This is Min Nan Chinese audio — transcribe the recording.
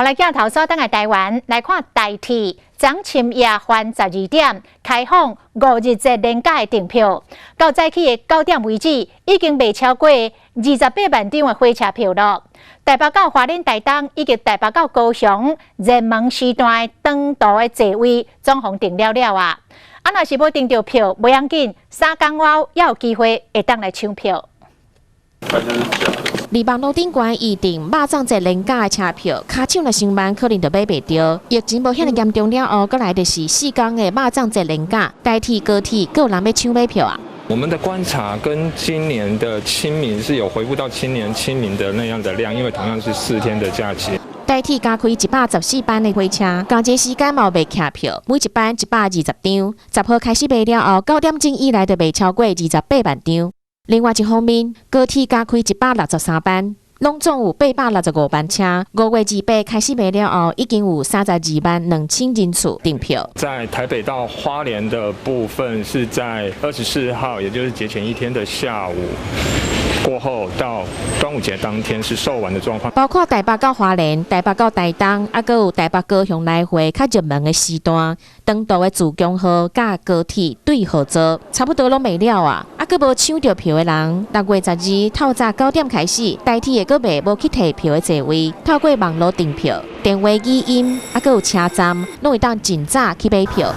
來鏡頭鎖轉來台灣來看台鐵，昨深夜翻12點開放五日節連假的訂票，到早起的9點為止，已經賣超過28萬張的火車票囉。台北到花蓮、台東以及台北到高雄熱門時段的長途的座位，總予訂了了啊！啊，若是無訂著票，無要緊，3工後猶有機會會當來搶票。佇網路頂懸預訂肉粽節連假的車票，跤手若傷慢，可能就買袂著。疫情無遐爾嚴重了後，閣來就是4工的肉粽節連假，台鐵、高鐵，閣有人欲搶買票啊？我們的觀察跟今年的清明是有恢復到今年清明的那樣的量，因為同樣是4天的假期。台鐵加開114班的火車，仝一時間嘛有賣客票，每一班120張。10號開始賣了後，9點鐘以來就賣超過28萬張。另外一方面，高鐵加開163班，攏總有865班車。5月28開始賣了後，已經有32萬2000人次訂票。在台北到花蓮的部分是在24號，也就是節前一天的下午過後，到端午節當天是售完的狀況。包括台北到花蓮、台北到台東，猶閣有台北高雄來回較熱門的時段，長途的自強號佮高鐵對號座，差不多攏賣了啊！猶閣無搶著票的人，6月12透早9點開始，台鐵會閣賣無去提票的座位，透過網路訂票、電話語音，猶閣有車站，攏會當盡早去買票。